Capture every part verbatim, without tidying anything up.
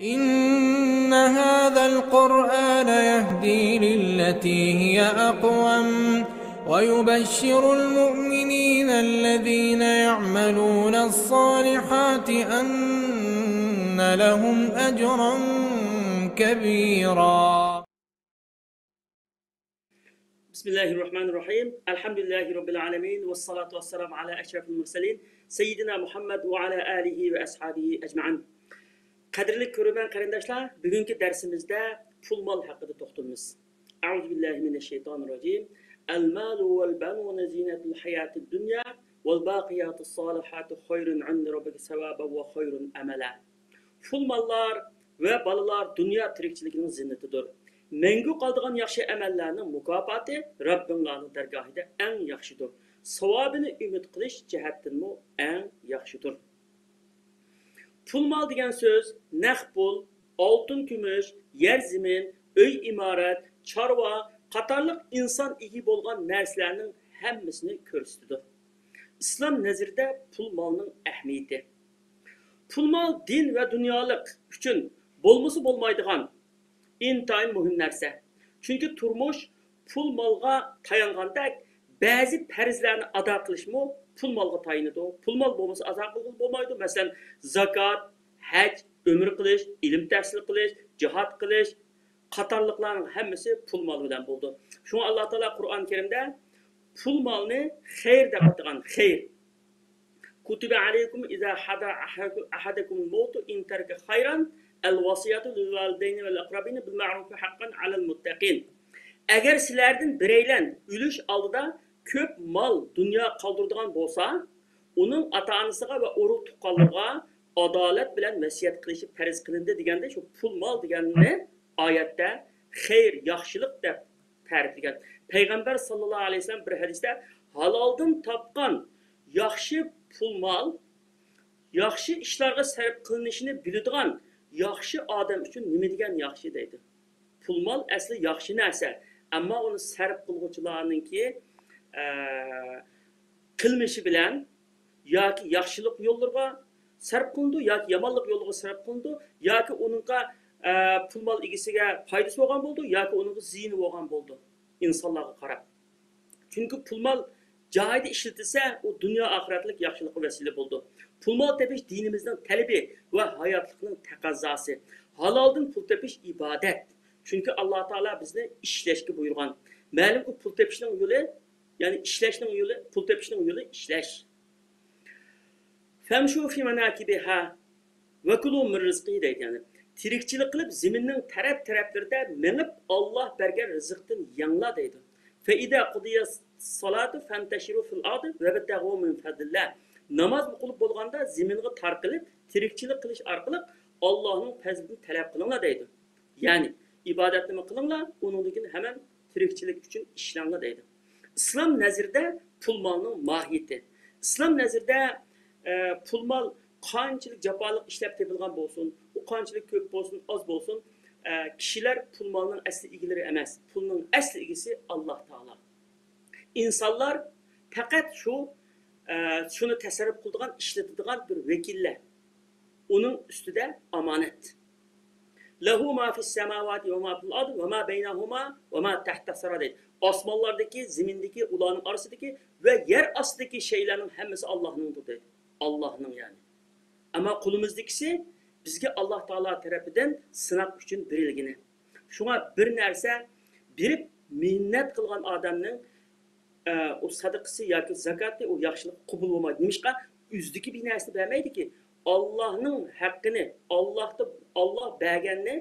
إن هذا القرآن يهدي للتي هي أقوم ويبشر المؤمنين الذين يعملون الصالحات أن لهم أجرا كبيرا. بسم الله الرحمن الرحيم. الحمد لله رب العالمين. والصلاة والسلام على أشرف المرسلين سيدنا محمد وعلى آله وأصحابه أجمعين. قەدىرلىك كۆرۈرمەن قېرىنداشلار، بۈگۈنكى دەرسىمىزدە پۇل مال ھەققىدە توختىلىمىز. أعوذ بالله من الشيطان الرجيم. المال والبنون زينة الحياة الدنيا والباقيات الصالحات خير عند ربك ثوابا وخير أملا. پۇل ماللار ۋە بالىلار دۇنيا تىرىكچىلىكىنىڭ زىننىتىدۇر. مەڭگۈ قالىدىغان ياخشى ئەمەللەرنىڭ مۇكاپاتى رەببىڭلارنىڭ دەرگاھىدا ئەڭ ياخشىدۇر. ساۋابىنى ئۈمىد قىلىش جەھەتتىنمۇ ئەڭ ياخشىدۇر. پۇل مال دېگەن سۆز نەق پۇل، ئالتۇن كۈمۈش، يەر زېمىن، ئۆي ئىمارەت، چارۋا قاتارلىق ئىنسان ئىگە بولغان نەرسىلەرنىڭ ھەممىسىنى كۆرسىتىدۇ. ئىسلام نەزىرىدە پۇل مالنىڭ ئەھمىيىتى. پۇل مال دىن ۋە دۇنيالىق ئۈچۈن بولمىسا بولمايدىغان ئىنتايىن مۇھىم نەرسە. چۈنكى تۇرمۇش پۇل مالغا تايانغاندەك، بەزى پەرزلەرنى ئادا قىلىشمۇ پۇل مالغا تايىنىدۇ. پۇل مال بولمىسا ئادا قىلغىلى بولمايدۇ. مەسىلەن، زاكات، ھەج، ئۆمرە قىلىش، ئىلىم تەھسىل قىلىش، جىھاد قىلىش قاتارلىقلارنىڭ ھەممىسى پۇل مال بىلەن بولىدۇ. شۇڭا ئاللا تائالا قۇرئان كەرىمدە پۇل مالنى خەير دەپ ئاتىغان. خەير. كتب عليكم إذا حضر أحدكم الموت إن ترك خيرا الوصية للوالدين والأقربين بالمعروف حقا على المتقين. ئەگەر سىلەردىن بىرەيلەن ئۆلۈش ئالدىدا كۆپ مال دۇنيا قالدۇرىدىغان بولسا، ئۇنىڭ ئاتا-ئانىسىغا ۋە ئۇرۇق-تۇغقانلىرىغا ئادالەت بىلەن ۋەسىيەت قىلىشى پەرز قىلىندى دېگەندە، شۇ پۇل مال دېگەننى ئايەتتە خەير، ياخشىلىق دەپ تەرىپلىگەن. پەيغەمبەر ساللاللاھۇ ئەلەيھى ۋەسەللەم بىر ھەدىستە، ھالالدىن تاپقان ياخشى پۇل مال، ياخشى ئىشلارغا سەرپ قىلىنىشىنى بىلىدىغان ياخشى ئادەم ئۈچۈن نېمە دېگەن ياخشى دەيدۇ. پۇل مال ئەسلى ياخشى نەرسە، ئەمما ئۇنى سەرپ قىلغۇچىلارنىڭكى، ئە، قىلمىشى بىلەن ياكى ياخشىلىق يوللىرىغا سەرپ قىلىنىدۇ، ياكى يامانلىق يولىغا سەرپ قىلىنىدۇ، ياكى ئۇنىڭغا، ئە، پۇل مال ئىگىسىگە پايدىسى بولغان بولىدۇ، ياكى ئۇنىڭغا زىيىنى بولغان بولىدۇ، ئىنسانلارغا قاراپ. چۈنكى پۇل مال جايىدا ئىشلىتىلسە، ئۇ دۇنيا ئاخىرەتلىك ياخشىلىققا ۋەسىلە بولىدۇ. پۇل مال تېپىش دىنىمىزنىڭ تەلىپى ۋە ھاياتلىقنىڭ تەقەززاسى. ھالالدىن پۇل تېپىش ئىبادەت. چۈنكى ئاللا تائالا بىزنى ئىشلەشكە بۇيرۇغان. مەلۇمكى، پۇل تېپىشنىڭ يولى، يەنى ئىشلەشنىڭ يولى، پۇل تېپىشنىڭ يولى ئىشلەش. فامشوا في مناكبها وكلوا من رزقه دەيدۇ. يەنى، تىرىكچىلىك قىلىپ، زېمىننىڭ تەرەپ-تەرەپلىرىدە مېڭىپ، ئاللا بەرگەن رىزىقتىن يەڭلار دەيدۇ. فإذا قضيت الصلاة فانتشروا في الأرض وابتغوا من فضل الله. ناماز ئوقۇلۇپ بولغاندا، زېمىنغا تارقىلىپ، تىرىكچىلىك قىلىش ئارقىلىق ئاللانىڭ پەزلىدىن تەلەپ قىلىڭلار دەيدۇ. يەنى، ئىبادەتنىمۇ قىلىڭلار، ئۇنىڭدىن كېيىن ھەمەن تىرىكچىلىك ئۈچۈن ئىشلەڭلار دەيدۇ. ئىسلام نەزىرىدە پۇل مالنىڭ ماھىيىتى. ئىسلام نەزىرىدە، ئە، پۇل مال قانچىلىك جاپالىق ئىشلەپ تېپىلغان بولسۇن، ئۇ قانچىلىك كۆپ بولسۇن، ئاز بولسۇن، ئە، كىشىلەر پۇل مالنىڭ ئەسلى ئىگىلىرى ئەمەس. پۇلنىڭ ئەسلى ئىگىسى ئاللا تائالا. ئىنسانلار پەقەت شۇ، ئە، شۇنى تەسەررۇپ قىلىدىغان، ئىشلىتىدىغان بىر ۋەكىللەر. ئۇنىڭ ئۈستىدە ئامانەت. لَهُ مَا فِي السَّمَاوَاتِ وَمَا فِي الْأَرْضِ وَمَا بَيْنَهُمَا وَمَا تَحْتَ الثَّرَى دەيدۇ. ئاسمانلاردىكى، زېمىندىكى، ئۇلارنىڭ ئارىسىدىكى ۋە يەر ئاستىدىكى شەيلەرنىڭ ھەممىسى ئاللانىڭدۇر دەيدۇ. ئاللانىڭ، يەنى. ئەمما قولىمىزدىكىسى بىزگە ئاللا تائالا تەرىپىدىن سىناق ئۈچۈن بېرىلگىنى. شۇڭا بىر نەرسە بېرىپ مىننەت قىلغان ئادەمنىڭ، ئە، ئۇ سەدىقىسى ياكى زاكاتى، ئۇ ياخشىلىق قوبۇل بولمايدۇ. نېمىشقا؟ ئۆزىدىكى بىر نەرسىنى بەرمەيدىكى، ئاللانىڭ ھەققىنى، ئاللاھتا، ئاللا بەرگەننى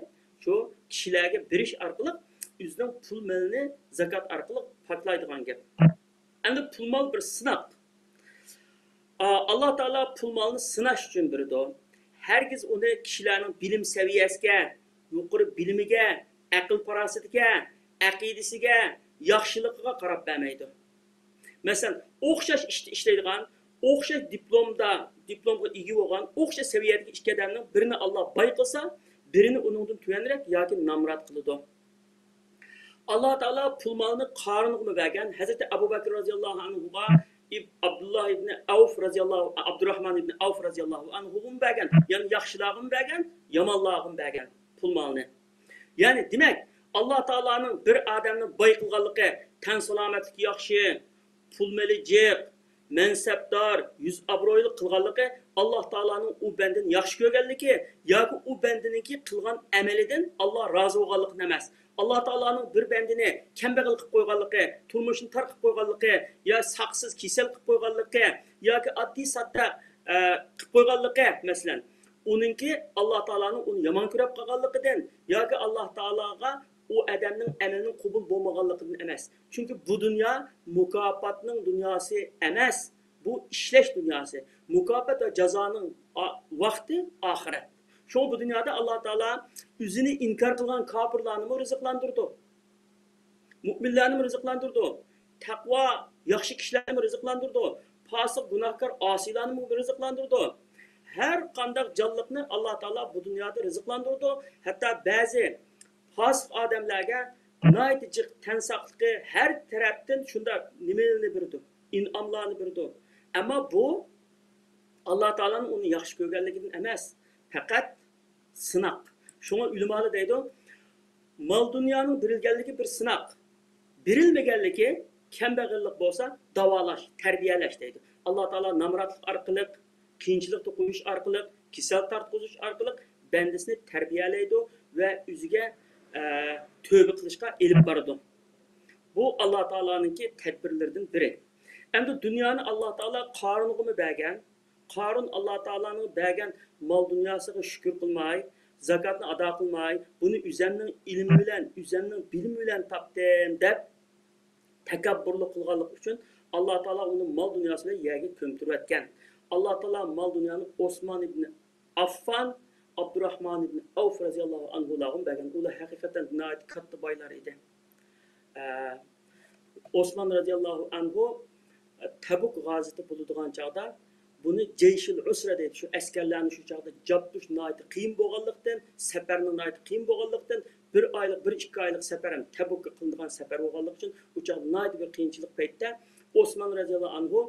شۇ كىشىلەرگە بېرىش ئارقىلىق ئۆزىنىڭ پۇل مېلىنى زاكات ئارقىلىق پاكلايدىغان گەپ. ئەمدى پۇل مال بىر سىناق. ئا، ئاللا تائالا پۇل مالنى سىناش ئۈچۈن بېرىدۇ. ھەرگىز ئۇنى كىشىلەرنىڭ بىلىم سەۋىيەسىگە، يۇقىرى بىلىمىگە، ئەقىل پاراسىتىگە، ئەقىدىسىگە، ياخشىلىقىغا قاراپ بەرمەيدۇ. مەسىلەن، ئوخشاش ئىشتا ئىشلەيدىغان، ئوخشاش دىپلومدا، دىپلومغا ئىگە بولغان، ئوخشاش سەۋىيەدىكى ئىككى ئادەمنىڭ بىرىنى ئاللا باي قىلسا، بىرىنى ئۇنىڭدىن تۆۋەنرەك ياكى نامرات قىلىدۇ. ئاللا تائالا پۇل مالنى قارۇنغىمۇ بەرگەن، ھەزرىتى ئەبۇ بەكرى رازىياللاھۇ ئەنھۇغا ئىب-، ئابدۇللا ئىبنى ئەۋف رەزىياللاھۇ، ئابدۇراھمان ئىبنى ئەۋف رەزىياللاھۇ ئەنھۇغىمۇ بەرگەن، يەنى ياخشىلارغىمۇ بەرگەن، يامانلارغىمۇ بەرگەن پۇل مالنى. يەنى دېمەك، ئاللا تائالانىڭ بىر ئادەمنى باي قىلغانلىقى، تەن سالامەتلىكى ياخشى، پۇل مېلى جىق، مەنسەپدار، يۈز ئابرۇيلۇق قىلغانلىقى ئاللا تائالانىڭ ئۇ بەندىنى ياخشى كۆرگەنلىكى ياكى ئۇ بەندىنىڭكى قىلغان ئەمىلىدىن ئاللا رازى بولغانلىقىدىن ئەمەس. ئاللا تائالانىڭ بىر بەندىنى كەمبەغەل قىلىپ قويغانلىقى، تۇرمۇشىنى تار قىلىپ قويغانلىقى يا ساقسىز كېسەل قىلىپ قويغانلىقى ياكى ئاددىي ساددا، ئە، قىلىپ قويغانلىقى، مەسىلەن، ئۇنىڭكى ئاللا تائالانىڭ ئۇنى يامان كۆرۈپ قالغانلىقىدىن ياكى ئاللا تائالاغا ئۇ ئادەمنىڭ ئەمىلىنىڭ قوبۇل بولمىغانلىقىدىن ئەمەس. چۈنكى بۇ دۇنيا مۇكاپاتنىڭ دۇنياسى ئەمەس، بۇ ئىشلەش دۇنياسى. مۇكاپات ۋە جازانىڭ ئا-، ۋاقتى ئاخىرەت. شۇڭا بۇ دۇنيادا ئاللا تائالا ئۆزىنى ئىنكار قىلغان كاپىرلارنىمۇ رىزىقلاندۇرىدۇ. مۇئمىنلارنىمۇ رىزىقلاندۇرىدۇ. تەقۋا، ياخشى كىشىلەرنىمۇ رىزىقلاندۇرىدۇ. پاسىق، گۇناھكار، ئاسىيلارنىمۇ رىزىقلاندۇرىدۇ. ھەر قانداق جانلىقنى ئاللا تائالا بۇ دۇنيادا رىزىقلاندۇرىدۇ. ھەتتا بەزى پاسىق ئادەملەرگە ناھايىتى جىق تەن ساقلىقى، ھەر تەرەپتىن شۇنداق نېمىلەرنى بېرىدۇ، ئىنئاملارنى بېرىدۇ. ئەمما بۇ ئاللا تائالانىڭ ئۇنى ياخشى كۆرگەنلىكىدىن ئەمەس، پەقەت سىناق. شۇڭا ئۆلىمالار دەيدۇ، مال دۇنيانىڭ بېرىلگەنلىكى بىر سىناق، بېرىلمىگەنلىكى كەمبەغەللىك بولسا داۋالاش، تەربىيەلەش دەيدۇ. ئاللا تائالا نامراتلىق ئارقىلىق، قىيىنچىلىقتا قويۇش ئارقىلىق، كېسەل تارتقۇزۇش ئارقىلىق بەندىسىنى تەربىيەلەيدۇ ۋە ئۆزىگە، ئە، تۆبە قىلىشقا ئېلىپ بارىدۇ. بۇ ئاللا تائالانىڭكى تەدبىرلىرىدىن بىرى. ئەمدى دۇنيانى ئاللا تائالا قارۇنغىمۇ بەرگەن، قارۇن ئاللا تائالانىڭ بەرگەن مال دۇنياسىغا شۈكۈر قىلماي، زاكاتنى ئادا قىلماي، بۇنى ئۆزەمنىڭ ئىلمى بىلەن، ئۆزەمنىڭ بىلىمى بىلەن تاپتىم دەپ تەكەببۇرلۇق قىلغانلىقى ئۈچۈن ئاللا تائالا ئۇنى مال دۇنياسى بىلەن يەرگە كۆمتۈرۈۋەتكەن. ئاللا تائالا مال دۇنيانى ئوسمان ئىبنى ئاففان، ئابدۇراھمان ئىبنى ئەۋف رەزىياللاھۇ ئەنھۇلارغىمۇ بەرگەن. ئۇلار ھەقىقەتەن ناھايىتى كاتتا بايلار ئىدى. ئە، ئوسمان رەزىياللاھۇ ئەنھۇ، ئە، تەبۇك غازىتى بولىدىغان چاغدا بۇنى جەيشىل ئۇسرە دەيدۇ. شۇ ئەسكەرلەرنى شۇ چاغدا جابدۇش ناھايىتى قىيىن بولغانلىقتىن، سەپەرنىڭ ناھايىتى قىيىن بولغانلىقتىن، بىر ئايلىق، بىر ئىككى ئايلىق سەپەر ھەم تەبۇكقا قىلىنىدىغان سەپەر بولغانلىقى ئۈچۈن ئۇ چاغدا ناھايىتى بىر قىيىنچىلىق پەيتتە ئوسمان رەزىياللاھۇ ئەنھۇ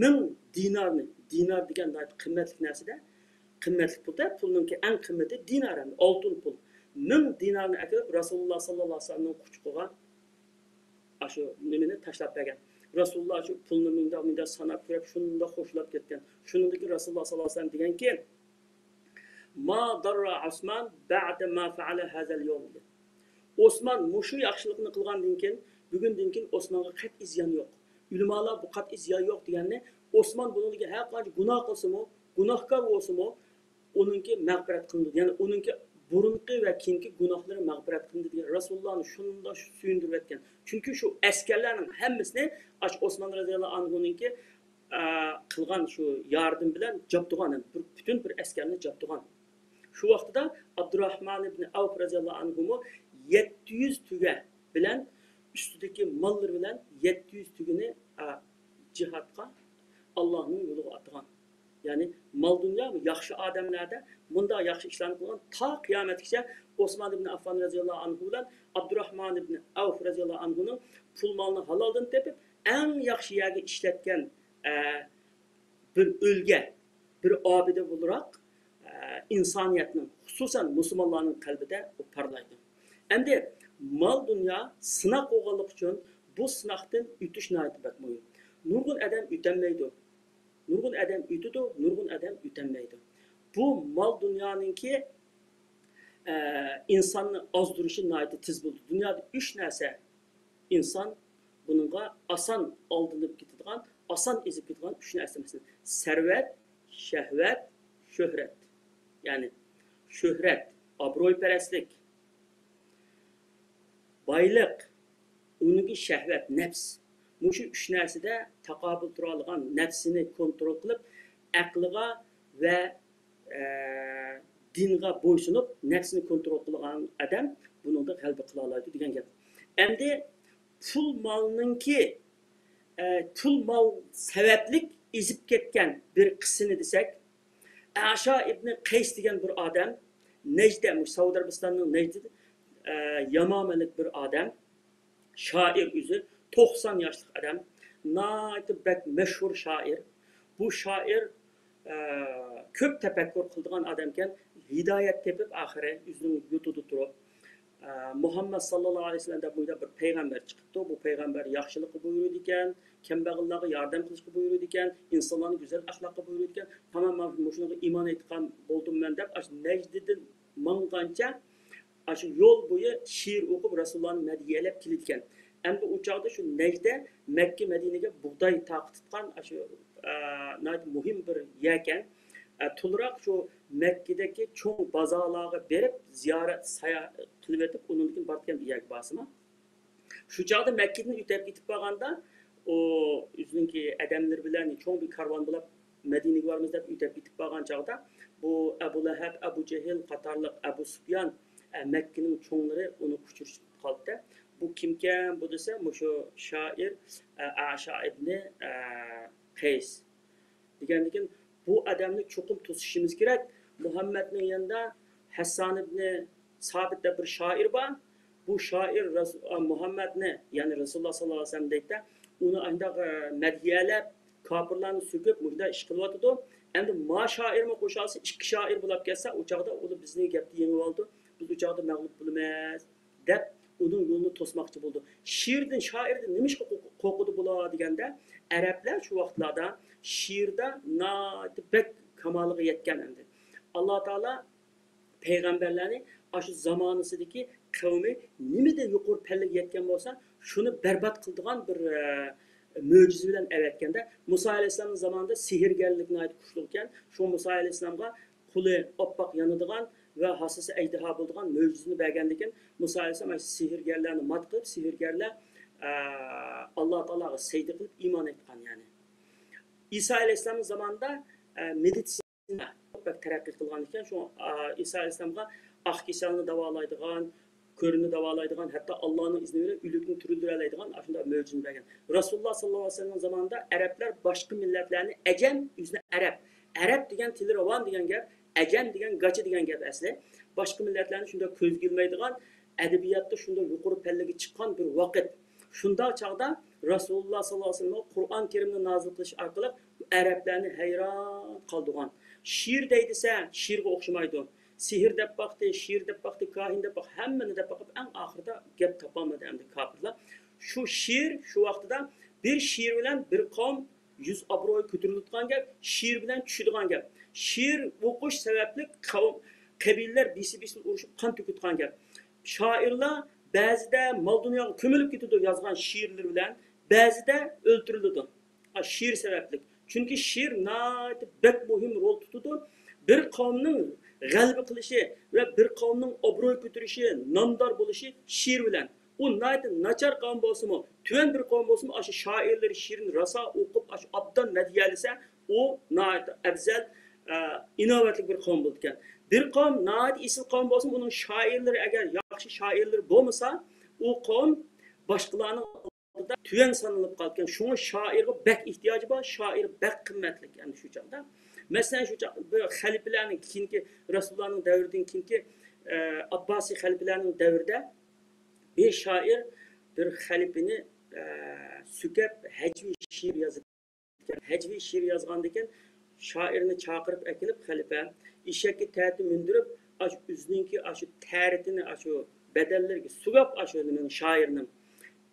مىڭ دىنارنى، دىنار دېگەن ناھايىتى قىممەتلىك نەرسىدە، قىممەتلىك پۇلدا، پۇلنىڭكى ئەڭ قىممىتى دىنار، ئەمدى ئالتۇن پۇل. مىڭ دىنارنى ئەكىرىپ، رەسۇلۇللا ساللاللاھۇ ئەلەيھى ۋەسەللەمنىڭ قۇچىقىغا ئاشۇ نېمىنى تاشلاپ بەرگەن. رەسۇلۇللا شۇ پۇلنى مۇنداق، مۇنداق ساناپ كۆرۈپ، شۇنداق خوشلاپ كەتكەن. شۇنىڭدىن كېيىن رەسۇلۇللا ساللاللاھۇ ئەلەيھى ۋەسەللەم دېگەنكى، ما ضر عثمان بعد ما فعل هذا اليوم، دېدى. ئوسمان مۇشۇ ياخشىلىقنى قىلغاندىن كېيىن، بۈگۈندىن كېيىن ئوسمانغا قەتئىي زىيان يوق. ئۆلىمالار بۇ قەتئىي زىيان يوق دېگەننى، ئوسمان بۇنىڭدىن كېيىن ھەر قانچە گۇناھ قىلسىمۇ، گۇناھكار بولسىمۇ، ئۇنىڭكى مەغپىرەت قىلىنىدۇ. يەنى ئۇنىڭكى بۇرۇنقى ۋە كېيىنكى گۇناھلىرى مەغپىرەت قىلىنىدۇ دېگەن رەسۇلۇللانى شۇنداق سۆيۈندۈرۈۋەتكەن. چۈنكى شۇ ئەسكەرلەرنىڭ ھەممىسىنى ئاشۇ ئوسمان رەزىياللاھۇ ئەنھۇنىڭكى، ئە، قىلغان شۇ ياردىمى بىلەن جابدۇغان، بىر پۈتۈن بىر ئەسكەرنى جابدۇغان. شۇ ۋاقتىدا ئابدۇراھمان ئىبنى ئەۋف رەزىياللاھۇ ئەنھۇمۇ يەتتە يۈز تۆگە بىلەن ئۈستىدىكى ماللىرى بىلەن يەتتە يۈز تۆگىنى، ئە، جىھادقا، ئاللاھنىڭ يولىغا ئاتىغان. يەنى مال دۇنيا ياخشى ئادەملەردە مۇنداق ياخشى ئىشلارنى قىلغان، تا قىيامەتكىچە ئوسمان ئىبن ئاففان رەزىياللاھۇ ئەنھۇ بىلەن ئابدۇراھمان ئىبن ئەۋف رەزىياللاھۇ ئەنھۇنىڭ پۇل مالىنى ھالالدىن تېپىپ، ئەڭ ياخشى يەرگە ئىشلەتكەن، ئە، بىر ئۈلگە، بىر ئابىدە بولۇراق، ئە، ئىنسانىيەتنىڭ، خۇسۇسەن مۇسۇلمانلارنىڭ قەلبىدە ئۇ پارلايدۇ. ئەمدى مال دۇنيا سىناق بولغانلىقى ئۈچۈن بۇ سىناقتىن ئۆتۈش ناھايىتى بەك مۇھىم. نۇرغۇن ئادەم ئۆتەلمەيدۇ. نۇرغۇن ئادەم ئۆتىدۇ، نۇرغۇن ئادەم ئۆتەلمەيدۇ. بۇ مال دۇنيانىڭكى، ئە، ئىنساننى ئازدۇرۇشى ناھايىتى تېز بولىدۇ. دۇنيادا ئۈچ نەرسە ئىنسان بۇنىڭغا ئاسان ئالدىنىپ كېتىدىغان، ئاسان ئېزىپ كېتىدىغان ئۈچ نەرسە، مەسىلەن، سەرۋەت، شەھۋەت، شۆھرەت. يەنى شۆھرەت، ئابرويپەرەسلىك، بايلىق، ئۇنىڭكى شەھۋەت، نەپس. مۇشۇ ئۈچ نەرسىدە تاقابىل تۇرالىغان، نەپسىنى كونترول قىلىپ، ئەقلىغا ۋە، ئە، دىنغا بويسۇنۇپ، نەپسىنى كونترول قىلغان ئادەم بۇنىڭدا غەلىبە قىلالايدۇ دېگەن گەپ. ئەمدى پۇل مالنىڭكى، ئە، پۇل مال سەۋەبلىك ئېزىپ كەتكەن بىر قىسمىنى دېسەك، ئەشا ئىبنى قەيس دېگەن بىر ئادەم، نەجدە، مۇشۇ سەئۇدى ئەرەبىستاننىڭ نەجدىدە، ئە، يامامىلىك بىر ئادەم، شائىر ئۆزى، توقسان ياشلىق ئادەم. ناھايىتى بەك مەشھۇر شائىر. بۇ شائىر، ئە، كۆپ تەپەككۇر قىلىدىغان ئادەمكەن، ھىدايەت تېپىپ ئاخىرى ئۆزىنىڭ يۇرتىدا تۇرۇپ، ئە، مۇھەممەد ساللاللاھۇ ئەلەيھى ۋەسەللەم دەپ بۇ يەردە بىر پەيغەمبەر چىقىپتۇ. بۇ پەيغەمبەر ياخشىلىققا بۇيرۇيدىكەن، كەمبەغەللەرگە ياردەم قىلىشقا بۇيرۇيدىكەن، ئىنسانلارنى گۈزەل ئەخلاققا بۇيرۇيدىكەن. تامام مانا مۇشۇنىڭغا ئىمان ئېيتقان بولدۇم مەن دەپ، ئاشۇ نەجدىدىن ماڭغانچە ئاشۇ يول بويى شېئىر ئوقۇپ، رەسۇلۇللانى مەدھىيەلەپ كېلىدىكەن. ئەمدى ئۇ چاغدا شۇ نەجدە مەككە، مەدىنىگە بۇغداي تارقىتىدىغان ئاشۇ، ئە، ناھايىتى مۇھىم بىر يەركەن. ئە، تولىراق شۇ مەككىدىكى چوڭ بازارلارغا بېرىپ، زىيارەت، ساياھەت قىلىۋېتىپ، ئۇنىڭدىن كېيىن بارىدىكەن بىر يەرگە بارسىما. شۇ چاغدا مەككىدىن ئۆتۈپ كېتىپ بارغاندا، ئۇ ئۆزىنىڭكى ئادەملىرى بىلەن چوڭ بىر كارۋان بولاپ مەدىنىگە بارىمىز دەپ ئۆتۈپ كېتىپ بارغان چاغدا، بۇ ئەبۇ لەھەب، ئەبۇ جەھىل قاتارلىق، ئەبۇ سۇپيان، ئە، مەككىنىڭ چوڭلىرى ئۇنى ئۇچرىشىپ قالدى. بۇ كىمكەن بۇ دېسە، مۇشۇ شائىر، ئە، ئەشا ئىبنى، ئە، قەيس. دېگەندىكىن، بۇ ئادەمنى چوقۇم توسۇشىمىز كېرەك. مۇھەممەدنىڭ يېنىدا ھەسسان ئىبنى سابىت دەپ بىر شائىر بار. بۇ شائىر رەس-، ئا، مۇھەممەدنى، يەنى رەسۇلۇللا ساللاللاھۇ ئەلەيھى ۋەسەللەم دەيدۇ، ئۇنى ئانداق، ئە، مەدھىيەلەپ، كاپىرلارنى سۆكۈپ، مۇشۇنداق ئىش قىلىۋاتىدۇ. ئەمدى ما شائىرمۇ قوشالسا، ئىككى شائىر بولاپ كەتسە، ئۇ چاغدا ئۇلار بىزنى گەپتە يېڭىۋالىدۇ. بىز ئۇ چاغدا مەغلۇپ بولىمىز دەپ، ئۇنىڭ يولىنى توسماقچى بولىدۇ. شېئىردىن، شائىردىن نېمىشقا قورق-، قورقىدۇ بۇلار دېگەندە، ئەرەبلەر شۇ ۋاقىتلاردا شېئىردا ناھايىتى بەك كامالىغا يەتكەن ئەمدى. ئاللا تائالا پەيغەمبەرلەرنى ئاشۇ زامانىسىدىكى قەۋمى نېمىدە يۇقىرى پەللىگە يەتكەن بولسا، شۇنى بەربات قىلىدىغان بىر، ئە، مۆجىزە بىلەن ئەۋەتكەندە، مۇسا ئەلەيھىسسالامنىڭ زامانىدا سېھىرگەرلىك ناھايىتى كۈچلۈك ئىكەن. شۇ مۇسا ئەلەيھىسسالامغا قولى ئاپئاق يانىدىغان ۋە ھاسىسى ئەجدىھا بولىدىغان مۆجىزىنى بەرگەندىكىن، مۇسا ئەلەيھىسسالام سېھىرگەرلەرنى مات قىلىپ، سېھىرگەرلەر، ئە، ئاللا تائالاغا سەجدە قىلىپ ئىمان ئېيتقان، يەنى. ئىسا ئەلەيھىسسالامنىڭ زامانىدا، ئە، مېدىتسىنا بەك تەرەققىي قىلغان ئىكەن. شۇڭا، ئە، ئىسا ئەلەيھىسسالامغا ئاق كېسەلنى داۋالايدىغان، كۆرنى داۋالايدىغان، ھەتتا ئاللانىڭ ئىزنى بىلەن ئۆلۈكنى تىرىلدۈرەلەيدىغان ئاشۇنداق مۆجىزىنى بەرگەن. رەسۇلۇللا ساللاللاھۇ ئەلەيھى ۋەسەللەمنىڭ زامانىدا ئەرەبلەر باشقا مىللەتلەرنى ئەجەم، ئۆزىنى ئەرەب، ئەرەب دېگەن تىلى راۋان دېگەن گەپ، ئەجەم دېگەن گاچا دېگەن گەپ ئەسلى. باشقا مىللەتلەرنى شۇنداق كۆزگە ئىلمايدىغان، ئەدەبىياتتا شۇنداق يۇقىرى پەللىگە چىققان بىر ۋاقىت. شۇنداق چاغدا رەسۇلۇللا ساللاللاھۇ ئەلەيھى ۋەسەللەمگە قۇرئان كەرىمنى نازىل قىلىش ئارقىلىق ئەرەبلەرنى ھەيران قالدۇرغان. شېئىر دەي دېسە، شېئىرغا ئوخشىمايدۇ. سېھىر دەپ باقتى، شېئىر دەپ باقتى، كاھىن دەپ باقتى، ھەممىنى دەپ باقىپ، ئەڭ ئاخىرىدا گەپ تاپالمىدى ئەمدى كاپىرلار. شۇ شېئىر شۇ ۋاقتىدا بىر شېئىر بىلەن بىر قەۋم يۈز ئابرويى كۆتۈرۈلىدىغان گەپ، شېئىر بىلەن چۈشىدىغان گەپ. شېئىر ئوقۇش سەۋەبلىك قەۋم، قەبىلىلەر بىسى بىسىنى ئۇرۇشۇپ قان تۆكىدىغان گەپ. شائىرلار بەزىدە مال دۇنياغا كۆمۈلۈپ كېتىدۇ يازغان شېئىرلىرى بىلەن، بەزىدە ئۆلتۈرۈلىدۇ. ئا، شېئىر سەۋەبلىك. چۈنكى شېئىر ناھايىتى بەك مۇھىم رول تۇتىدۇ. بىر قەۋمنىڭ غەلىبە قىلىشى ۋە بىر قەۋمنىڭ ئوبروي كۆتۈرۈشى، نامدار بولۇشى شېئىر بىلەن. ئۇ ناھايىتى ناچار قەۋم بولسىمۇ، تۆۋەن بىر قەۋم بولسىمۇ، ئاشۇ شائىرلىرى شېئىرنى راسا ئوقۇپ، ئاشۇ ئابدان مەدھىيەلىسە، ئۇ ناھايىتى ئەۋزەل، ئە، ئىناۋەتلىك بىر قەۋم بولىدىكەن. بىر قەۋم ناھايىتى ئېسىل قەۋم بولسىمۇ، ئۇنىڭ شائىرلىرى ئەگەر ياخشى شائىرلىرى بولمىسا، ئۇ قەۋم باشقىلارنىڭ ئالدىدا تۆۋەن سانىلىپ قالىدىكەن. شۇڭا شائىرغا بەك ئېھتىياجى بار، شائىر بەك قىممەتلىك ئەمدى شۇ چاغدا. مەسىلەن، شۇ چاغ بىر خەلىپىلەرنىڭ كېيىنكى، رەسۇلۇللانىڭ دەۋرىدىن كېيىنكى، ئە، ئابباسىي خەلىپىلەرنىڭ دەۋرىدە بىر شائىر بىر خەلىپىنى، ئە، سۆكەپ ھەجۋىي شېئىر يازىدىكەن. ھەجۋىي شېئىر يازغاندىكىن شائىرنى چاقىرىپ ئەكېلىپ خەلىپە، ئېشەككە تەتە مىندۈرۈپ، ئاشۇ ئۆزىنىڭكى ئاشۇ تەرىتىنى ئاشۇ بەدەنلىرىگە سۆگەپ، ئاشۇ نېمىنى، شائىرنىڭ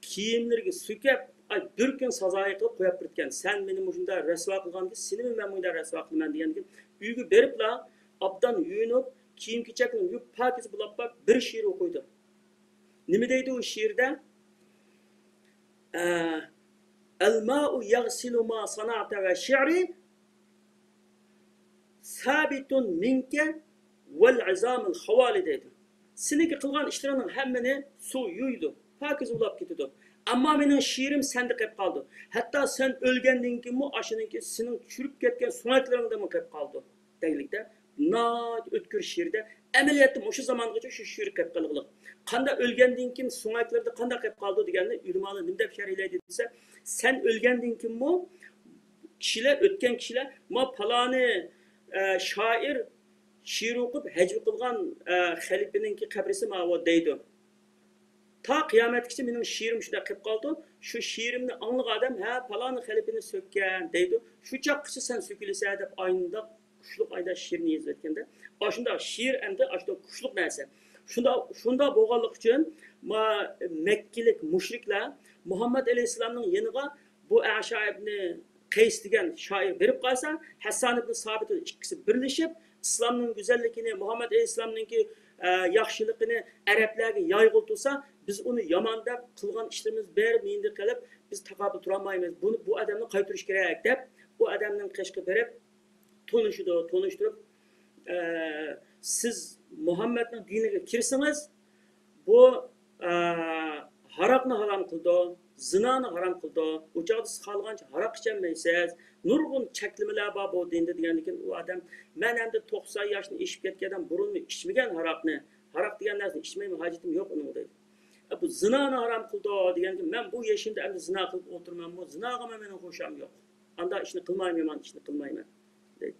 كىيىملىرىگە سۆكەپ، ئاي، بىر كۈن سازايى قىلىپ قويۇپ بېرىدىكەن. سەن مېنى مۇشۇنداق رەسۋا قىلغاندىكىن، سېنىمۇ مەن مۇنداق رەسۋا قىلىمەن دېگەندىكىن، ئۆيگە بېرىپلا ئابدان يۇيۇنۇپ، كىيىم-كېچەكنى يۇيۇپ، پاكىز بولاپ باپ بىر شېئىر ئوقۇيدۇ. نېمە دەيدۇ ئۇ شېئىردا؟ ئە، الماء يغسل ما صنعت وشعري ثابت منك والعظام الخوالي دەيدۇ. سېنىڭكى قىلغان ئىشلىرىڭنىڭ ھەممىنى سۇ يۇيىدۇ، پاكىز بولاپ كېتىدۇ. ئەمما مېنىڭ شېئىرىم سەندە قېلىپ قالىدۇ. ھەتتا سەن ئۆلگەندىن كېيىنمۇ ئاشۇنىڭكى سېنىڭ چۈشۈرۈپ كەتكەن سۆڭەكلىرىڭدىنمۇ قېلىپ قالىدۇ. دەيلىكتە، ناھايىتى ئۆتكۈر شېئىردە، ئەمەلىيەتتە مۇشۇ زامانغىچە شۇ شېئىر قېلىپ قالغۇلۇق. قانداق ئۆلگەندىن كېيىن سۆڭەكلىرىدە قانداق قېلىپ قالىدۇ دېگەننى ئۆلىمالار نېمە دەپ شەرھلەيدۇ دېسە، سەن ئۆلگەندىن كېيىنمۇ كىشىلەر، ئۆتكەن كىشىلەر، ما پالانى، ئە، شائىر شېئىر ئوقۇپ ھەجۋ قىلغان، ئە، خەلىپىنىڭكى قەبرىسى ماۋۇ دەيدۇ. تا قىيامەتكىچە مېنىڭ شېئىرىم شۇنداق قېلىپ قالىدۇ. شۇ شېئىرىمنى ئاڭلىغان ئادەم، ھە، پالانى خەلىپىنى سۆككەن دەيدۇ. شۇ چاغقىچە سەن سۆكۈلىسەن دەپ ئاينىداق، قۇشلۇق ئايدا شېئىرنى يېزىۋەتكەندە، ئاشۇنداق شېئىر ئەمدى ئاشۇنداق قۇشلۇق نەرسە. شۇنداق، شۇنداق بولغانلىقى ئۈچۈن ما-، مەككىلىك مۇشرىكلار مۇھەممەد ئەلەيھىسسالامنىڭ يېنىغا بۇ ئەشا ئىبنى قەيس دېگەن شائىر بېرىپ قالسا، ھەسسان ئىبنى سابىت ئىككىسى بىرلىشىپ، ئىسلامنىڭ گۈزەللىكىنى، مۇھەممەد ئەلەيھىسسالامنىڭكى، ئە، ياخشىلىقىنى ئەرەبلەرگە يايغىلى تۇرسا، بىز ئۇنى يامان دەپ، قىلغان ئىشلىرىمىز بەرى مېڭىدە قېلىپ، بىز تاقابىل تۇرالمايمىز. بۇنى، بۇ ئادەمنى قايتۇرۇش كېرەك دەپ، ئۇ ئادەمنىڭ قېشىغا بېرىپ، تونۇشىدۇ، تونۇشتۇرۇپ، ئە، سىز مۇھەممەدنىڭ دىنىغا كىرسىڭىز، بۇ، ئە، ھاراقنى ھارام قىلىدۇ، زىنانى ھارام قىلىدۇ. ئۇ چاغدا سىز خالىغانچە ھاراق ئىچەلمەيسىز. نۇرغۇن چەكلىمىلەر بار بۇ دىندا دېگەندىكىن، ئۇ ئادەم، مەن ئەمدى توقسان ياشتىن ئېشىپ كەتكەن ئادەم، بۇرۇنمۇ ئىچمىگەن ھاراقنى. ھاراق دېگەن نەرسىنى ئىچمەيمەن، ھاجىتىم يوق ئۇنىڭغا دەيدۇ. ئە، بۇ زىنانى ھارام قىلىدۇ دېگەندىكىن، مەن بۇ يېشىمدا ئەمدى زىنا قىلىپ ئولتۇرىمەنمۇ؟ زىناغىمۇ مېنىڭ خۇشام يوق. ئانداق ئىشنى قىلمايمەن، يامان ئىشنى قىلمايمەن، دەيدۇ.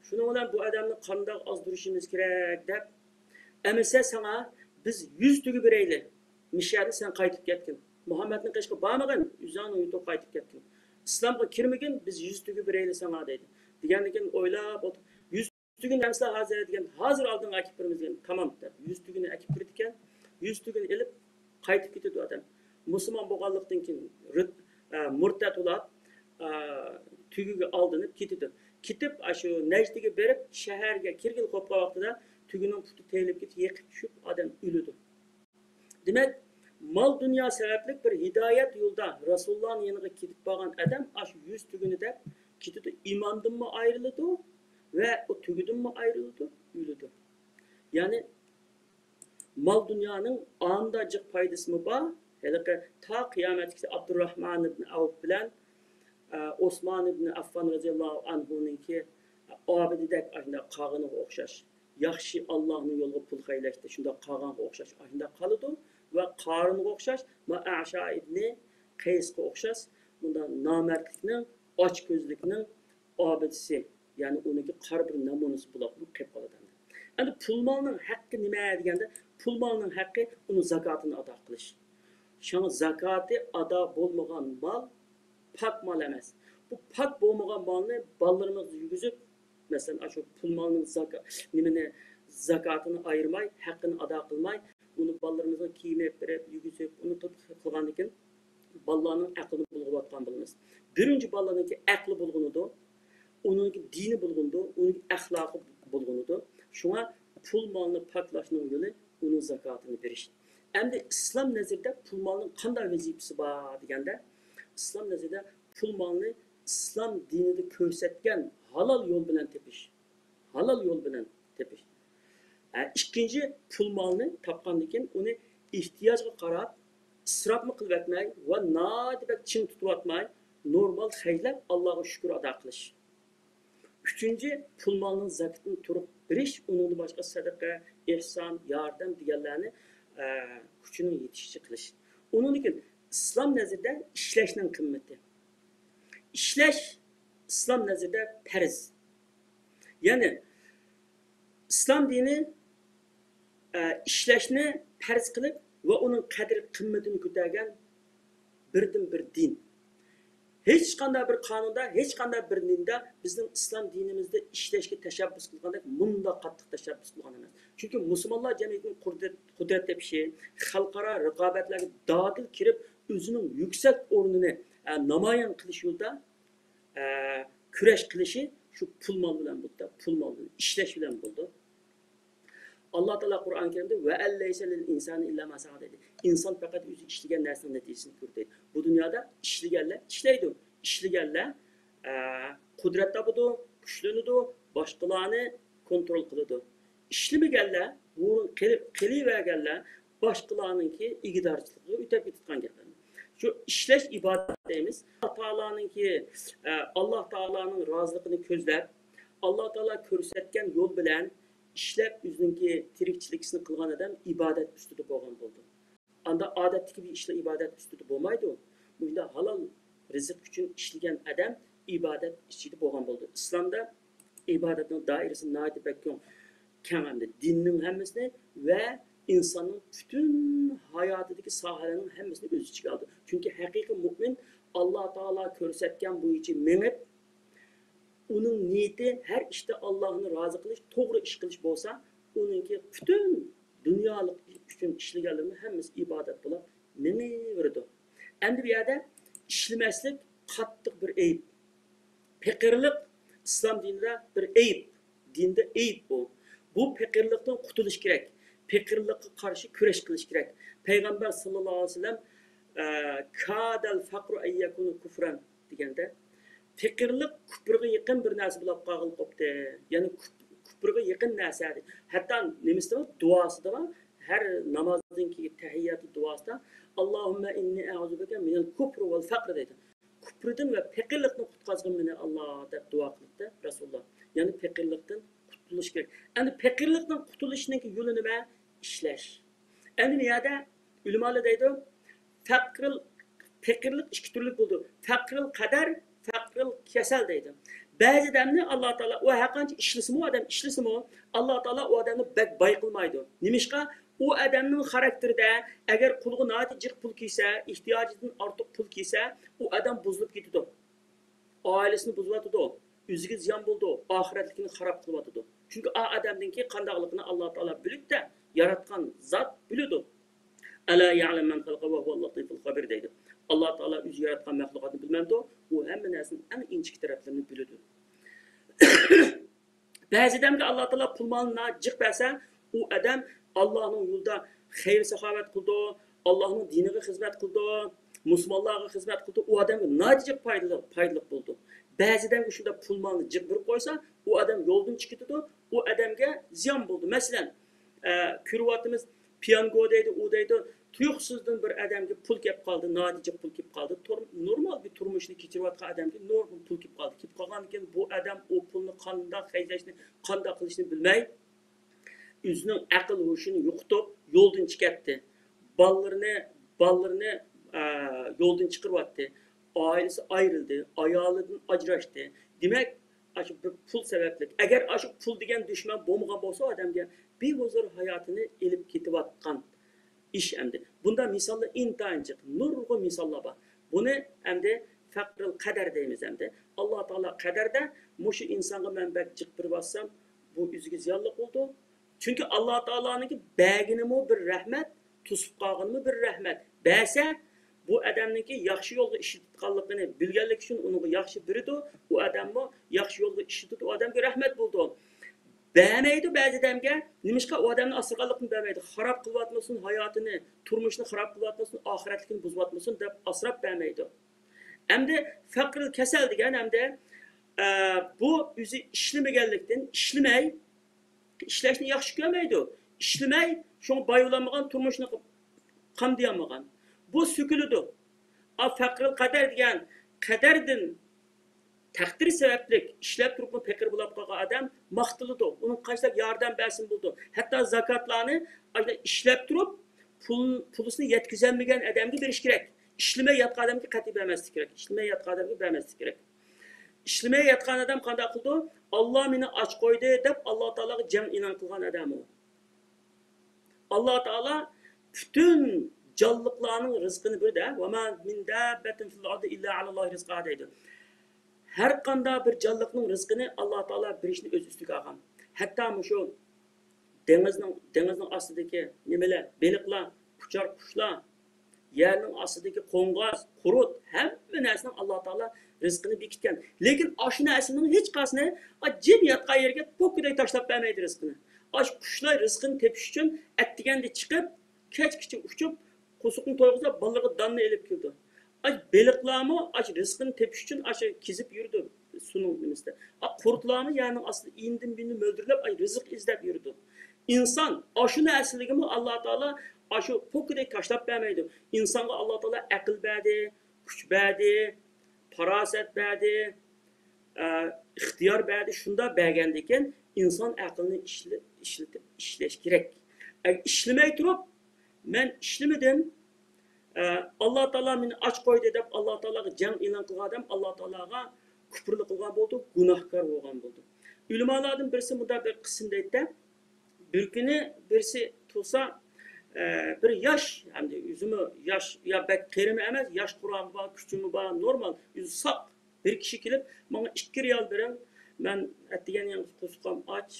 شۇنىڭ بىلەن بۇ ئادەمنى قانداق ئازدۇرۇشىمىز كېرەك دەپ، ئەمىسە ساڭا بىز يۈز تۆگە بېرەيلى، مىشەدە سەن قايتىپ كەتكىن. مۇھەممەدنىڭ قېشىغا بارمىغىن، ئۆزۈڭنىڭ يۇرتىغا قايتىپ كەتكىن. ئىسلامغا كىرمىگىن، بىز يۈز تۆگە بېرەيلى ساڭا، دەيدۇ. دېگەندىكىن ئويلاپ ئولتۇرۇپ، يۈز تۆگىنى ئەمسىلە ھازىر دېگەن، ھازىر ئالدىڭغا ئەكىپ بېرىمىز دېگەن، تامام دەپ، يۈز تۆگىنى ئەكىپ بېرىدىكەن. يۈز تۆگىنى ئېلىپ، قايتىپ كېتىدۇ ئادەم. مۇسۇلمان بولغانلىقتىن كېيىن رىد-، ئە، مۇرتەت بولاپ، ئە، تۆگىگە ئالدىنىپ كېتىدۇ. كېتىپ، ئاشۇ نەجدىگە بېرىپ، شەھەرگە كىرگىلى قوپقان ۋاقتىدا تۆگىنىڭ پۇتى تېيىلىپ كېتىپ، يىقىپ چۈشۈپ، ئادەم ئۆلىدۇ. دېمەك، مال-دۇنيا سەۋەبلىك بىر ھىدايەت يولدا رەسۇلۇللانىڭ يېنىغا كېتىپ بارغان ئادەم ئاشۇ يۈز تۆگىنى دەپ كېتىدۇ. ئىماندىنمۇ ئايرىلىدۇ ۋە ئۇ تۆگىدىنمۇ ئايرىلىدۇ، ئۆلىدۇ. يەنى، مال-دۇنيانىڭ ئاندا جىق پايدىسىمۇ بار؟ ھېلىقى تا قىيامەتكىچە ئابدۇرراھمان ئىبن ئەۋف بىلەن، ئە، ئوسمان ئىبن ئەففان رەزىياللاھۇ ئەنھۇنىڭكى ئابىدىدەك ئاشۇنداق قالغىنىغا ئوخشاش، ياخشى ئاللاھنىڭ يولىغا پۇل خەجلەشتە شۇنداق قالغانغا ئوخشاش، ئاشۇنداق قالىدۇ ۋە قارۇنغا ئوخشاش، ما ئەشا ئىبنى قەيسقا ئوخشاش، بۇنداق نامەردلىكنىڭ، ئاچكۆزلۈكنىڭ ئابىدىسى، يەنى ئۇنىڭكى قارا بىر نەمۇنىسى بولۇپ قېلىپ قالىدۇ ئەمدى. ئەمدى پۇل مالنىڭ ھەققى نېمە دېگەندە، پۇل مالنىڭ ھەققى ئۇنىڭ زاكاتىنى ئادا قىلىش. شۇڭا زاكاتى ئادا بولمىغان مال پاك مال ئەمەس. بۇ پاك بولمىغان مالنى بالىلىرىمىزغا يېگۈزۈپ، مەسىلەن، ئاشۇ پۇل مالنىڭ زاكا-، نېمىنى، زاكاتىنى ئايرىماي، ھەققىنى ئادا قىلماي، ئۇنى بالىلىرىمىزغا كىيىم ئېلىپ بېرىپ، يېگۈزۈپ، ئۇنى قىلىپ قىلغاندىن كېيىن، بالىلارنىڭ ئەقلىنى بۇلغىۋاتقان بولىمىز. بىرىنچى بالىنىڭكى ئەقلى بۇلغىنىدۇ، ئۇنىڭكى دىنى بۇلغىنىدۇ، ئۇنىڭكى ئەخلاقى بۇلغىنىدۇ. شۇڭا پۇل مالنى پاكلاشنىڭ يولى ئۇنىڭ زاكاتىنى بېرىش. ئەمدى ئىسلام نەزىرىدە پۇل مالنىڭ قانداق ۋەزىپىسى بار دېگەندە، ئىسلام نەزىرىدە پۇل مالنى ئىسلام دىنىدا كۆرسەتكەن ھالال يول بىلەن تېپىش. ھالال يول بىلەن تېپىش. ھە، ئىككىنچى، پۇل مالنى تاپقاندىن كېيىن ئۇنى ئېھتىياجغا قاراپ ئىسراپمۇ قىلىۋەتمەي ۋە ناھايىتى بەك چىڭ تۇتۇۋاتماي، نورمال خەجلەپ، ئاللاغا شۈكۈر ئادا قىلىش. ئۈچىنچى، پۇل مالنىڭ زاكىتىنى تۇرۇپ بېرىش، ئۇنىڭدىن باشقا سەدىقە، ئېھسان، ياردەم دېگەنلەرنى، ئە، كۈچىنىڭ يېتىشىچە قىلىش. ئۇنىڭدىن كېيىن ئىسلام نەزىرىدە ئىشلەشنىڭ قىممىتى. ئىشلەش ئىسلام نەزىرىدە پەرز. يەنى ئىسلام دىنى، ئە، ئىشلەشنى پەرز قىلىپ ۋە ئۇنىڭ قەدىر قىممىتىنى كۆتەرگەن بىردىنبىر دىن. ھېچقانداق بىر قانۇندا، ھېچقانداق بىر دىندا بىزنىڭ ئىسلام دىنىمىزدا ئىشلەشكە تەشەببۇس قىلغاندەك مۇنداق قاتتىق تەشەببۇس قىلغان ئەمەس. چۈنكى مۇسۇلمانلار جەمئىيىتىنىڭ قۇدرەت، قۇدرەت تېپىشى، خەلقئارا رىقابەتلەرگە دادىل كىرىپ، ئۆزىنىڭ يۈكسەك ئورنىنى، ئە، نامايان قىلىش يولىدا، ئە، كۈرەش قىلىشى شۇ پۇل مال بىلەن بولىدۇ، پۇل مال بىلەن ئىشلەش بىلەن بولىدۇ. ئاللا تائالا قۇرئان كەرىمدە «ۋە ئەن لەيسە لىل ئىنسانى ئىللا ما سەئە» دېدى. ئىنسان پەقەت ئۆزى ئىشلىگەن نەرسىنىڭ نەتىجىسىنى كۆرىدۇ. بۇ دۇنيادا ئىشلىگەنلەر ئىشلەيدۇ. ئىشلىگەنلەر، ئە، قۇدرەت تاپىدۇ، كۈچلىنىدۇ، باشقىلارنى كونترول قىلىدۇ. ئىشلىمىگەنلەر، بۇرۇن قېلىپ، قېلىۋەرگەنلەر باشقىلارنىڭكى ئىگىدارچىلىقىغا ئۆتەپ كېتىدىغان گەپلەر. شۇ ئىشلەش ئىبادەت دەيمىز. ئاللا تائالانىڭكى، ئە، ئاللا تائالانىڭ رازىلىقىنى كۆزلەپ، ئاللا تائالا كۆرسەتكەن يول بىلەن ئىشلەپ، ئۆزىنىڭكى تىرىكچىلىكىسىنى قىلغان ئادەم ئىبادەت ئۈستىدە بولغان بولىدۇ. ئاندا ئادەتتىكى بىر ئىشلار ئىبادەت ئۈستىدە بولمايدۇ. مۇشۇنداق ھالال رىزىق ئۈچۈن ئىشلىگەن ئادەم ئىبادەت ئىچىدە بولغان بولىدۇ. ئىسلامدا ئىبادەتنىڭ دائىرىسى ناھايىتى بەك كۆڭ-، كەڭ ئەمدى. دىننىڭ ھەممىسىنى ۋە ئىنساننىڭ پۈتۈن ھاياتىدىكى ساھەلەرنىڭ ھەممىسىنى ئۆز ئىچىگە ئالىدۇ. چۈنكى ھەقىقىي مۆمىن ئاللا تائالا كۆرسەتكەن بويىچە مېڭىپ، ئۇنىڭ نىيىتى ھەر ئىشتا ئاللانى رازى قىلىش، توغرا ئىش قىلىش بولسا، ئۇنىڭكى پۈتۈن دۇنيالىق ئۈچۈن ئىشلىگەنلىرىنىڭ ھەممىسى ئىبادەت بولۇپ مېڭىۋېرىدۇ. ئەمدى بۇ يەردە ئىشلىمەسلىك قاتتىق بىر ئەيىب. پېقىرلىق ئىسلام دىنىدا بىر ئەيىب. دىندا ئەيىب بۇ. بۇ پېقىرلىقتىن قۇتۇلۇش كېرەك. پېقىرلىققا قارشى كۈرەش قىلىش كېرەك. پەيغەمبەر ساللاللاھۇ ئەلەيھى ۋەسەللەم، ئە، كادەل فەقرۇ ئەن يەكۇنە كۇفرەن دېگەندە، پېقىرلىق كۇپرغا يېقىن بىر نەرسە بولۇپ قالغىلى قوپتى. يەنى كۇپ-، كۇپرغا يېقىن نەرسە. ھەتتا نېمىسىدە بار؟ دۇئاسىدا بار. ھەر نامازدىن كېيىن تەھىيياتى دۇئاسىدا، ئاللاھۇممە ئىننى ئەئۇزۇ بىكە مىنەل كۇپرى ۋەل فەقر دەيدۇ. كۇپرىدىن ۋە پېقىرلىقتىن قۇتقازغىن مېنى، ئاللا، دەپ دۇئا قىلىپتۇ رەسۇلۇللا. يەنى پېقىرلىقتىن قۇتۇلۇش كېرەك. ئەمدى پېقىرلىقتىن قۇتۇلۇشنىڭ يولى نېمە؟ ئىشلەش. ئەمدى بۇ يەردە ئۆلىمالار دەيدۇ، پەقرىل، پېقىرلىق ئىككى تۈرلۈك بولىدۇ. پەقرىل قەدەر، پەقرىل كەسەل دەيدۇ. بەزى ئادەمنى ئاللا تائالا، ئۇ ھەرقانچە ئىشلىسىمۇ، ئادەم ئىشلىسىمۇ، ئاللا تائالا ئۇ ئادەمنى بەك باي قىلمايدۇ. نېمىشقا؟ ئۇ ئادەمنىڭ خاراكتېرىدە، ئەگەر قولىغا ناھايىتى جىق پۇل كىرسە، ئېھتىياجىدىن ئارتۇق پۇل كىرسە، ئۇ ئادەم بۇزۇلۇپ كېتىدۇ. ئائىلىسىنى بۇزۇۋاتىدۇ، ئۆزىگە زىيان بولىدۇ، ئاخىرەتلىكىنى خاراب قىلىۋاتىدۇ. چۈنكى ئا ئادەمنىڭكى قانداقلىقىنى ئاللا تائالا بىلىدۇ-دە، ياراتقان زات بىلىدۇ. ئەلا يەئلەمۇ مەن خەلەقە ۋە ھۇۋەل لەتىفۇل خەبىر دەيدۇ. ئاللا تائالا ئۆزى ياراتقان مەخلۇقاتنى بىلمەمدۇ؟ ئۇ ھەممە نەرسىنىڭ ئەڭ ئىنچىكە تەرەپلىرىنى بىلىدۇ. بەزى ئادەمگە ئاللا تائالا پۇل مالنى جىق بەرسە، ئۇ ئادەم ئاللانىڭ يولىدا خەير ساخاۋەت قىلىدۇ، ئاللانىڭ دىنىغا خىزمەت قىلىدۇ، مۇسۇلمانلارغا خىزمەت قىلىدۇ، ئۇ ئادەمگە ناھايىتى جىق پايدىلىق، پايدىلىق بولىدۇ. بەزى ئادەمگە شۇنداق پۇل مالنى جىق بېرىپ قويسا، ئۇ ئادەم يولدىن چىقىپ كېتىدۇ، ئۇ ئادەمگە زىيان بولىدۇ. مەسىلەن، ئە، كۆرۈۋاتىمىز، پيانگو دەيدۇ، ئۇ دەيدۇ، تۇيۇقسىزدىن بىر ئادەمگە پۇل كېلىپ قالدى، ناھايىتى جىق پۇل كېلىپ قالدى. تور-، نورمال بىر تۇرمۇشنى كېچۈرۈۋاتقان ئادەمگە نورمال پۇل كېلىپ قالدى. كېلىپ قالغاندىن كېيىن بۇ ئادەم ئۇ پۇلنى قانداق خەجلەشنى، قانداق قىلىشنى بىلمەي، ئۆزىنىڭ ئەقىل ھوشىنى يوقىتىپ، يولدىن چىقىۋەتتى. بالىلىرىنى، بالىلىرىنى، ئە، يولدىن چىقىرىۋەتتى. ئائىلىسى ئايرىلدى، ئايالىدىن ئاجراشتى. دېمەك، ئاشۇ بىر پۇل سەۋەبلىك. ئەگەر ئاشۇ پۇل دېگەن دۈشمەن بولمىغان بولسا، ئادەمگە بىھۇزۇر ھاياتىنى ئېلىپ كېتىۋاتقان ئىش ئەمدى. بۇنداق مىساللار ئىنتايىن جىق، نۇرغۇن مىساللار بار. بۇنى ئەمدى فەقرىل قەدەر دەيمىز ئەمدى. ئاللا تائالا قەدەردە مۇشۇ ئىنسانغا مەن بەك جىق بېرىۋاتسام، بۇ ئۆزىگە زىيانلىق بولىدۇ. چۈنكى ئاللا تائالانىڭكى بەرگىنىمۇ بىر رەھمەت، توسۇپ قالغىنىمۇ بىر رەھمەت. بەرسە، بۇ ئادەمنىڭكى ياخشى يولغا ئىشلىتىدىغانلىقىنى بىلگەنلىكى ئۈچۈن ئۇنىڭغا ياخشى بېرىدۇ. ئۇ ئادەممۇ ياخشى يولغا ئىشلىتىدۇ، ئۇ ئادەمگە رەھمەت بولىدۇ. بەرمەيدۇ بەزى ئادەمگە. نېمىشقا؟ ئۇ ئادەمنى ئاسرىغانلىقىنى بەرمەيدۇ. خاراب قىلىۋاتمىسۇن ھاياتىنى، تۇرمۇشىنى خاراب قىلىۋاتمىسۇن، ئاخىرەتلىكىنى بۇزۇۋاتمىسۇن دەپ ئاسراپ بەرمەيدۇ. ئەمدى فەقرىل كەسەل دېگەن ئەمدى، ئە، بۇ ئۆزى ئىشلىمىگەنلىكتىن، ئىشلىمەي، ئىشلەشنى ياخشى كۆرمەيدۇ. ئىشلىمەي، شۇڭا باي بولالمىغان، تۇرمۇشىنى قامدىيالمىغان. بۇ سۆكۈلىدۇ. ئا، فەقرىل قەدەر دېگەن قەدەردىن، تەقدىر سەۋەبلىك ئىشلەپ تۇرۇپمۇ پېقىر بولاپ قالغان ئادەم ماختىلىدۇ. ئۇنىڭ قانچىلىك ياردەم بەرسىمۇ بولىدۇ. ھەتتا زاكاتلارنى ئاشۇنداق ئىشلەپ تۇرۇپ، پۇل، پۇلىسىنى يەتكۈزەلمىگەن ئادەمگە بېرىش كېرەك. ئىشلىمەي ياتقان ئادەمگە قەتئىي بەرمەسلىك كېرەك. ئىشلىمەي ياتقان ئادەمگە بەرمەسلىك كېرەك. ئىشلىمەي ياتقان ئادەم قانداق قىلىدۇ؟ «ئاللا مېنى ئاچ قويدى» دەپ، ئاللا تائالاغا جەڭ ئېلان قىلغان ئادەم ئۇ. ئاللا تائالا پۈتۈن جانلىقلارنىڭ رىزقىنى بېرىدۇ. «ۋە ما مىن داببەتىن فىل ئەردى ئىللا ئەلەللاھى رىزقۇھا» دەيدۇ. ھەر قانداق بىر جانلىقنىڭ رىزقىنى ئاللا تائالا بېرىشنى ئۆز ئۈستىگە ئالغان. ھەتتا مۇشۇ دېڭىزنىڭ، دېڭىزنىڭ ئاستىدىكى نېمىلەر، بېلىقلار، ئۇچار قۇشلار، يەرنىڭ ئاستىدىكى قوڭغاز، قۇرت، ھەممە نەرسىنىڭ ئاللا تائالا رىزقىنى بېكىتكەن. لېكىن ئاشۇ نەرسىنىڭ ھېچقايسىنى، ئا، جىم ياتقان يەرگە پوككىدەك تاشلاپ بەرمەيدۇ رىزقىنى. ئاشۇ قۇشلار رىزقىنى تېپىش ئۈچۈن ئەتىگەندە چىقىپ، كەچكىچە ئۇچۇپ، قورسىقىنى تويغۇزۇپ، بالىلىرىغا داننى ئېلىپ كېلىدۇ. ئاي، بېلىقلارمۇ ئاشۇ رىزقىنى تېپىش ئۈچۈن ئاشۇ كېزىپ يۈرىدۇ سۇنىڭ نېمىسىدە. ئا، قۇرتلارمۇ يەرنىڭ ئاستىدا ئېنىدىن بېرىن مۆلدۈرلەپ، ئاي، رىزىق ئىزدەپ يۈرىدۇ. ئىنسان ئاشۇ نەرسىلىكىمۇ ئاللا تائالا ئاشۇ پوكىدەك تاشلاپ بەرمەيدۇ. ئىنسانغا ئاللا تائالا ئەقىل بەردى، كۈچ بەردى، پاراسەت بەردى، ئە، ئىختىيار بەردى، شۇنداق بەرگەندىكىن، ئىنسان ئەقلىنى ئىشلە-، ئىشلىتىپ ئىشلەش كېرەك. ئەگەر ئىشلىمەي تۇرۇپ، «مەن ئىشلىمىدىم، ئە، ئاللا تائالا مېنى ئاچ قويدى» دەپ، ئاللا تائالاغا جەڭ ئېلان قىلغان ئادەم ئاللا تائالاغا كۇپۇرلۇق قىلغان بولىدۇ، گۇناھكار بولغان بولىدۇ. ئۆلىمالاردىن بىرسى مۇنداق بىر قىسىم دەيدۇ، بىر كۈنى بىرسى تۇرسا، ئە، بىر ياش، ئەمدى ئۆزىمۇ ياش، يا بەك قېرىمۇ ئەمەس، ياش قۇرامى بار، كۈچىمۇ بار، نورمال، ئۆزى ساق بىر كىشى كېلىپ، ماڭا ئىككى رىيال بېرىڭ، مەن ئەتىگەن يەڭگىز قورسىقىم ئاچ،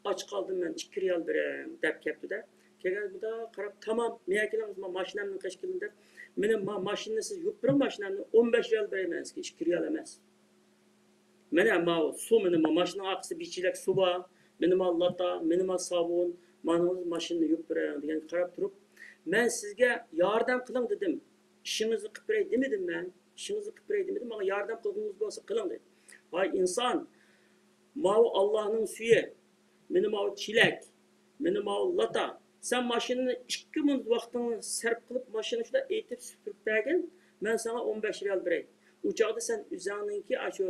ئاچ قالدىم، مەن ئىككى رىيال بېرىڭ دەپ كەپتۇ-دە. كەلگەن بۇدا قاراپ، تامام، مېڭە كېلىڭ، ما ماشىنامنى قېچىپ كېلىڭ دەپ، مېنىڭ ما ماشىنىنى سىز يۇيۇپ بېرىڭ، ماشىنامنى، ئون بەش رىيال بېرەي مەن سىزگە، ئىككى رىيال ئەمەس. مانا ماۋۇ سۇ، مانا ما ماشىنىنىڭ ئارقىسىدا بىر چېلەك سۇ بار، مانا ما لاتا، مانا ما ساۋۇن، مانا ماشىنىنى يۇيۇپ بېرىڭ دېگەنگە قاراپ تۇرۇپ، مەن سىزگە ياردەم قىلىڭ دېدىم. ئىشىڭىزنى قىلىپ بېرەي دېمىدىم مەن. ئىشىڭىزنى قىلىپ بېرەي دېمىدىم، ماڭا ياردەم قىلغۇڭىز بولسا قىلىڭ دېدى. ۋاي ئىنسان، ماۋۇ ئاللانىڭ سۈيى، مانا ماۋۇ چېلەك، مانا ماۋۇ لاتا. سەن ماشىنىنى ئىككى مىنۇت ۋاقتىڭنى سەرپ قىلىپ، ماشىنىنى شۇنداق ئېيتىپ سۈپۈرۈپ بەرگىن، مەن ساڭا ئون بەش رىيال بېرەي. ئۇ چاغدا سەن ئۆزۈڭنىڭكى ئاشۇ،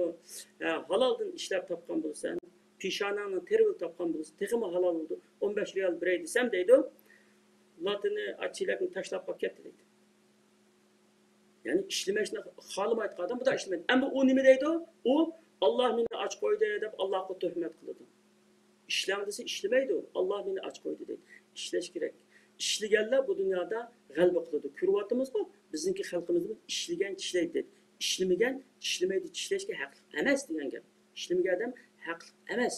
ھە، ھالالدىن ئىشلەپ تاپقان بولىسەن، پېشانەڭنىڭ تېرىۋېلىپ تاپقان بولسا، تېخىمۇ ھالال بولىدۇ. ئون بەش رىيال بېرەي دېسەم دەيدۇ، لاتىنى، چېلەكنى تاشلاپ قاپ كەتتى دەيدۇ. يەنى ئىشلىمەشنى خالىمايدىغان ئادەم بۇنداق ئىشلىمەيدۇ. ئەمما ئۇ نېمە دەيدۇ؟ ئۇ، ئاللا مېنى ئاچ قويدى دەپ ئاللاغا تۆھمەت قىلىدۇ. ئىشلەڭ دېسە ئىشلىمەيدۇ. ئاللا مېنى ئاچ قويدى دەيدۇ. ئىشلەش كېرەك. ئىشلىگەنلەر بۇ دۇنيادا غەلىبە قىلىدۇ. كۆرۈۋاتىمىزغۇ، بىزنىڭكى خەلقىمىزمۇ ئىشلىگەن چىشلەيدۇ دەيدۇ. ئىشلىمىگەن چىشلىمەيدۇ، چىشلەشكە ھەقلىق ئەمەس دېگەن گەپ. ئىشلىمىگەن ئادەم ھەقلىق ئەمەس.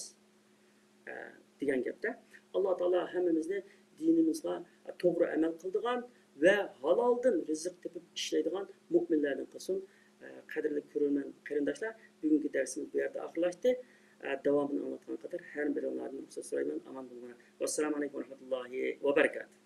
ئە، دېگەن گەپتە. ئاللا تائالا ھەممىمىزنى دىنىمىزغا توغرا ئەمەل قىلىدىغان ۋە ھالالدىن رىزىق تېپىپ ئىشلەيدىغان مۆمىنلەردىن قىلسۇن. ئە، قەدىرلىك كۆرۈرمەن قېرىنداشلار، بۈگۈنكى دەرسىمىز بۇ يەردە ئاخىرلاشتى. ئە، داۋامىنى ئاڭلاتقانغا قەدەر ھەر بىرىڭلاردىن رۇخسەت سورايمەن. ئامان بولۇڭلار. ۋەسسالامۇ ئەلەيكۇم ۋە رەھمەتۇللاھى ۋە بەرىكاتۇھ.